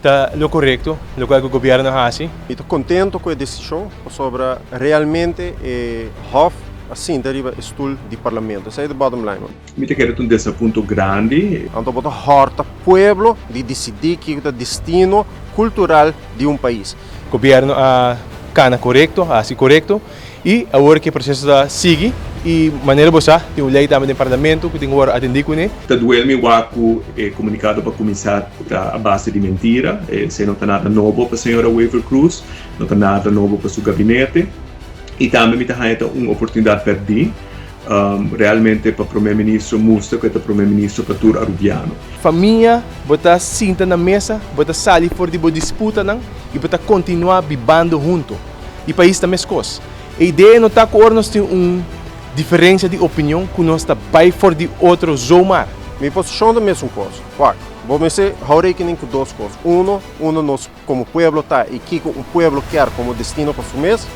Ta lo korekto lokual ku gobièrnu a hasi. Mi ta kontento ku e desishon pasobra realmente e Hof a sinta riba e stul di Parlamento. Esei ta bottom line. Mi ta kere ta un desapunto grandi. Anto bo ta hòrta pueblo di disidí kiko ta destino kultural di un pais. Gobièrnu a kana korekto, a hasi korekto i awor ku e proseso ta sigui i manera bo sa tin un lei tambe den Parlamento ku tin ku wòrdu atendí kuné. Ta duel mi wak ku e komunikado pa kuminsá ta a base di mentira. Esei no ta nada nobo pa señora Wever-Croes, no ta nada nobo pa su gabinete i tambe mi ta haña ta un oportunidat pèrdí. Realmente pa Prome Ministro mustra cu e ta Prome Ministro pa tur Arubiano. Famia, bo ta sinta na mesa, bo ta sali for di bo disputanan y bo ta continua bibando hunto. Y pais ta mescos. E idea no ta cu ora nos tin un diferencia di opinion cu nos ta bay for di otro zomaar. Mi posicion ta mesun cos. Wak, bo mester hou rekening cu dos cos. Uno, unda nos como pueblo ta y kico un pueblo kier como destino pa su mes,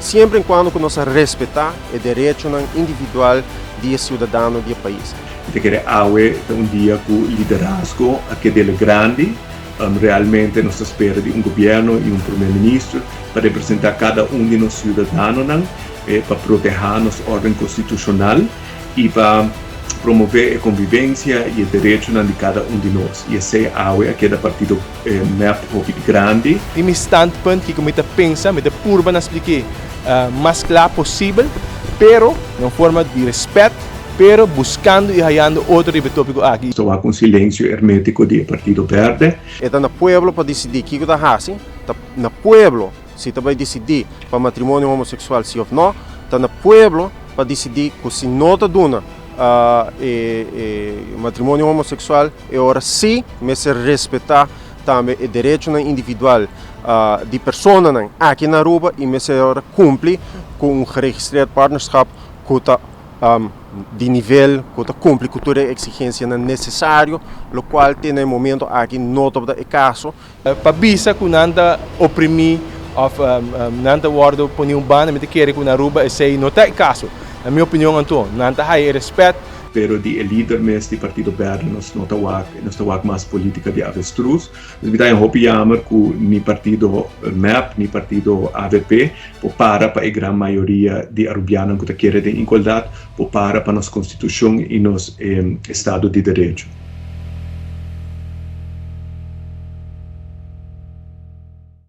siempre en cuando cu nos a respeta e derechonan individual di e ciudadano di e pais. Mi ta kere awe ta un dia cu liderazgo a kedele grandi. Realmente nos ta spera di un gobierno y un primer minister pa representa cada un di nos ciudadanonan, pa proteha nos orden constitucional y pa promove e convivencia y e derechonan di cada un di nos. Y esey awe a keda partido mep hopi grandi. Tin mi standpunt kiko mi ta pensa, mi ta purba na splik'é mas kla posibel, pero na un forma di respet, pero buskando i hayando otro riba e topiko aki. Nos ta wak un silencio hermetico di e partido berde. E ta na pueblo pa disidí kiko ta hasi, ta na pueblo si ta bai disidí pa matrimonio homosexual si of no, ta na pueblo pa disidí ku si no ta duna e matrimonio homosexual e ora si mester respetá tambe e derechonan individual di personanan aki na Aruba y mester ora cumpli cu un geregistreerd partnerschap cu ta di nivel, cu ta cumpli cu tur e exigencianan necesario, locual te na e momento aki no tabata e caso. Pa bisa cu nan ta oprimi of nan ta wordo poni un banda, mi ta kere cu na Aruba esey no ta e caso. Na mi opinion anto, nan ta haya e respet. Pero di e lider mes di Partido Berde nos no ta wak, nos ta wak mas politica di avestruz. Dus mi ta haña hopi yamer cu ni partido mep ni partido avp por para pa e gran mayoria di Arubianonan cu ta kere den igualdad, por para pa nos Constitucion y nos Estado di Derecho.